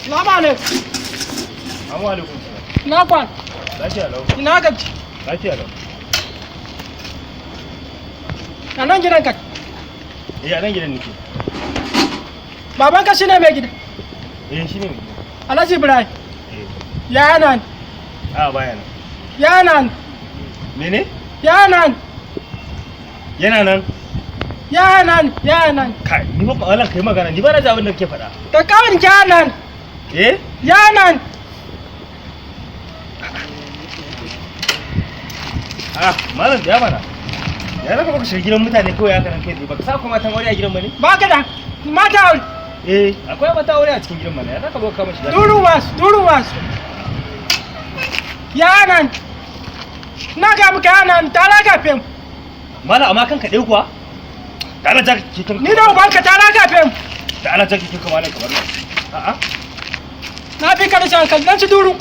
Salamu alaikum. Assalamu alaikum. Ina kwan. Lafiya lau. Ina gaji. Lafiya lau. A nan gidan ka. Eh, a nan gidan nake. Babanka shine mai gida. Eh, shine mai gida. Alhaji Ibrahim. Eh. Ya nan. A baya nan. Ya nan. Mene? Ya nan. Yana nan. Ya nan. Ya nan. Kai, ni ba malam kai magana, ni ba na ji abin da kake faɗa. Ka kawai ya nan. Eh? Ya nan. Ah, malam ya mana. Ya zaka baka shiga gidan mutane kawai haka nan kai tsaye, baka sa kuma matan aure a gidan ba ne? Ba ka da. Mata aure. Eh, akwai mata aure a cikin gidan mana. Ya zaka baka kama shiga? Duru was. Duru was. Ya nan. Na ga muka ya nan. Tara ka fem. Malam amma kanka ɗaya kuwa? Da Allah jaki kin. Ni da ubanka tara ka fem. Da Allah jaki kin kamar kamar. A'a. Na fi ka rashin hankali. Dan ci duru.